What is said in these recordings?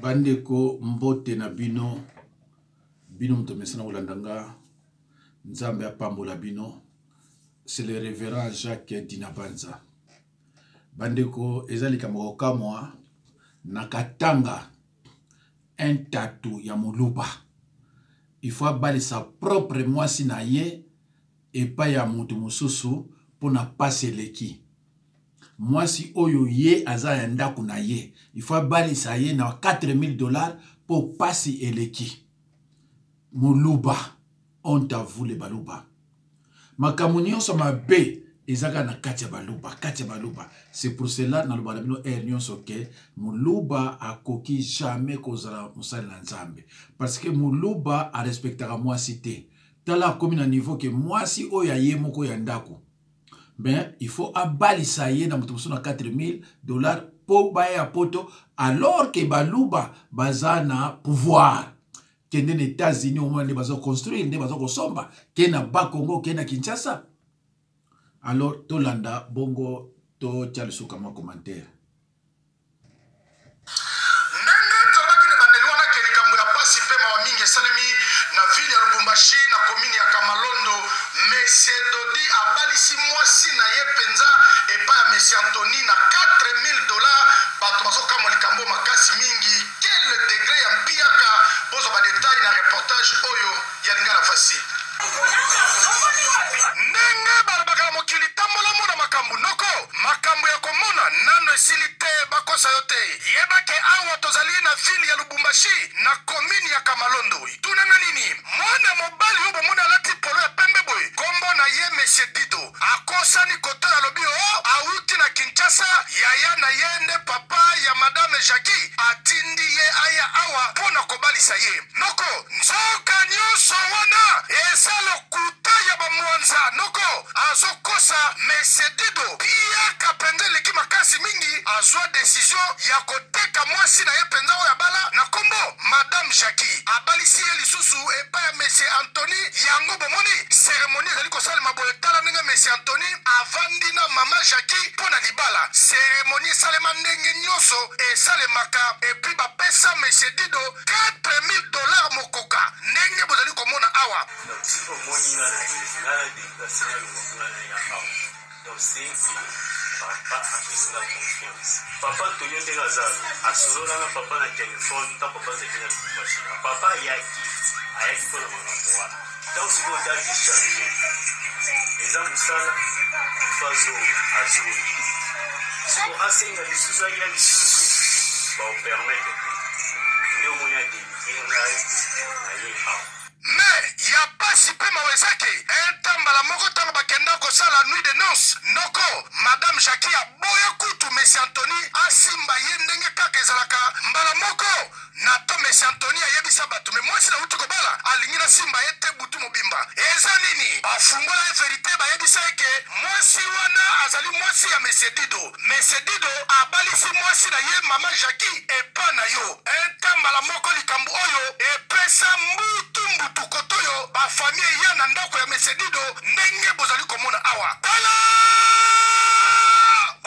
Bandeko mbote na bino, bino moto mesana kolanda nga, Nzambe apambola bino. C'est le révérend Jacques Dinabanza. Bandeko eza likambo kokamwa na Katanga un tatu ya moluba il faut abalisa propre mwasi na ye epai ya moto mosusu mpo na mpasi eleki mwasi oyo ye aza ya ndako na ye il faut abalisa ye na 4000 dollars mpo mpasi eleki moluba honte à vous les baluba makambo nyonso mabe eza kaka na kati ya baluba kati ya baluba c'est pour cela naloba na bino heure nyonso ke moluba akoki jamais kozala mosali na nzambe parce que moluba arespectaka mwasi te tala akomi na niveau ke mwasi oyo ya ye moko ya ndako mais il faut abalisa ye na moto mosusu na 4000 dollars mpo baya ya poto alors ke baluba baza na pouvoir kende na états-unis omona nde baza construire nde baza kosomba ke na bakongo ke na kinshasa alors tolanda bongo totya lisuka mwa commentaire Ndenge tolobaki na ebandeli wana ke likambo ya pasi pe mawa mingi esalemi na ville ya Lubumbashi na commune ya Kamalondo, Monsieur Dody abalisi mwasi na ye penza epai ya Monsieur Anthony na 4000 dollars. Bato bazo kamwa likambo oyo makasi mingi. Quel degre ya mpiaka! Bozwa ba details na reportage oyo ya Lingala Facile. Ndenge balobaka na mokili tambola omona makambu noko makambu ya komona nanu esili te bakosa yo te yeba ke awa tozali na ville ya lubumbashi na commune ya kamalondo tuna nga nini mwana mobali oyo bomoni alati polo ya pembe boye kombo na ye monsieur dido akosani kotoyo alobi oh awuti na kinshasa yaya na ye nde papa ya madame jacquie atindi ye aya awa po na kobalisa ye noko Nzoka nioso wana eza lokuta ya ba mwanza noko azokosa monsieur dido piaka penza eleki makasi mingi azua decision ya koteka mwasi na ye penza oyo abala na kombo madame jacquie abalisi ye lisusu epai ya monsieur Anthony yango bomoni ceremonie ezali kosalema boye tala ndenge monsieur Anthony avandi na mama jacquie mpo na libala ceremonie esalema ndenge nioso esalemaka epuis bapesa monsieur dido 4000 dollars mokoka ndenge bozali komona awa. Donc soki omoni nga na ye nga na deplace na longwa kuna na ya awa donc c'est que papa apesi nga confiance papa Antonio ndenge aza asolola na papa na telefone ntango papa azalaki na Lubumbashi papa ayaki ayaki mpo na makambo wana ntango sikoyo date change eza mosala fo azonga azongi sikoyo asenga lisusu aya lisusu baopermettre te nde omoni adelivre ngai na ye awa Mais ya pasi pe mawa eza ke un temps mbala moko tango bakenda kosala nuit de noces noko madame Jacquie aboya kutu monsieur Anthony asimba ye ndenge kaka ezalaka mbala moko Na to monsieur Anthony ayebisa batu mais mwasi nawuti kobala alingi nasimba ye te butu mobimba eza nini? Bafungola ye verite bayebisa ye ke mwasi wana azali mwasi ya monsieur Dido monsieur Dido abalisi mwasi na ye mama Jacquie epa na yo un mbala moko likambo oyo epesa mbutu mbutu kotoyo ba famille eya na ndako ya monsieur Dido ndenge bozali komona awa tala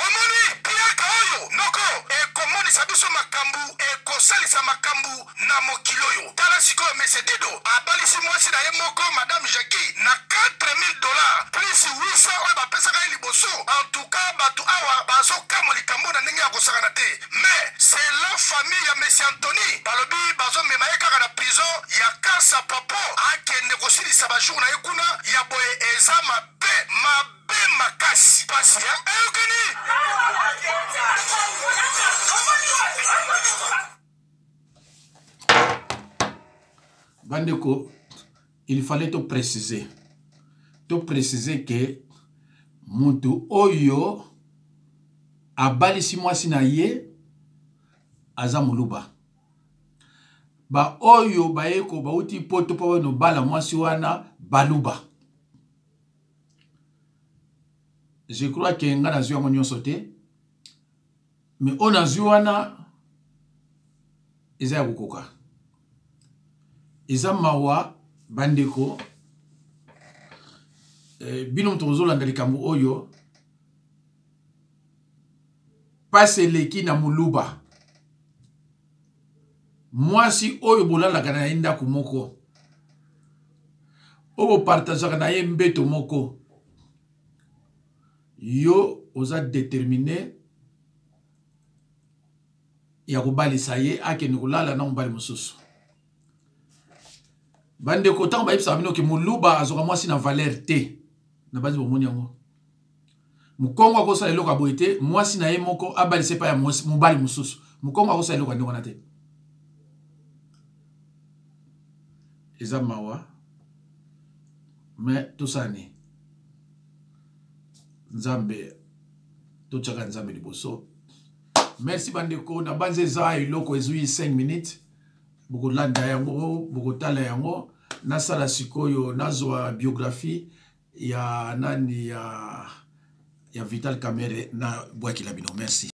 omoni piaka oyo noko ekomonisa biso makambu ekosalisa makambu na mokili oyo. Tala sikoyo monsieur Dido abalisi mwasi na ye moko madame Jacquie na 4000 dollars plus 800 oyo bapesaka ye liboso. En tout cas batu awa bazo kamwa likambo na ndenge ya kosakana te. Mais selon famille ya monsieur Anthony balobi bazo mema ye kaka na prison ya Kasa Popo akende kosilisa ba jours na ye kuna ya boye eza mabe mabe. Pe makasi pasi hein eyokani. Bandeko, il fallait to préciser. To préciser que mutu oyo abalisi mwasi na ye aza muluba. Ba oyo bayeko bauti poto mpo bano bala mwasi wana baluba. Je crois que nga nazwi yango nyonso te mais oyo nazwi wana eza ya kokoka eza mawa bandeko eh, bino moto kozolanda likambo oyo mpasi eleki na moluba. Mwasi oyo bolalaka na ye ndako moko, oyo bopartageaka na ye mbeto moko, yo oza determine ya kobalisa ye akende kolala na mobali mosusu. Bandeko, ntango bayebisaka bino ke moluba azwaka mwasi na valeur te, na banzi bomoni yango. Mokongo akosala eloko ya boye te, mwasi na ye moko abalisa epai ya mobali mosusu. Mokongo akosala eloko ya ndenge wana te. Eza mawa, me tosala nini? Nzambe, totyaka Nzambe liboso. Merci bandeko, na banzi eza eloko ezwi 5 minutes, bokolanda yango, bokotala yango. Nasala sikoyo, nazwa biographie ya nani ya Vital Kamerhe na bwakila bino. Merci.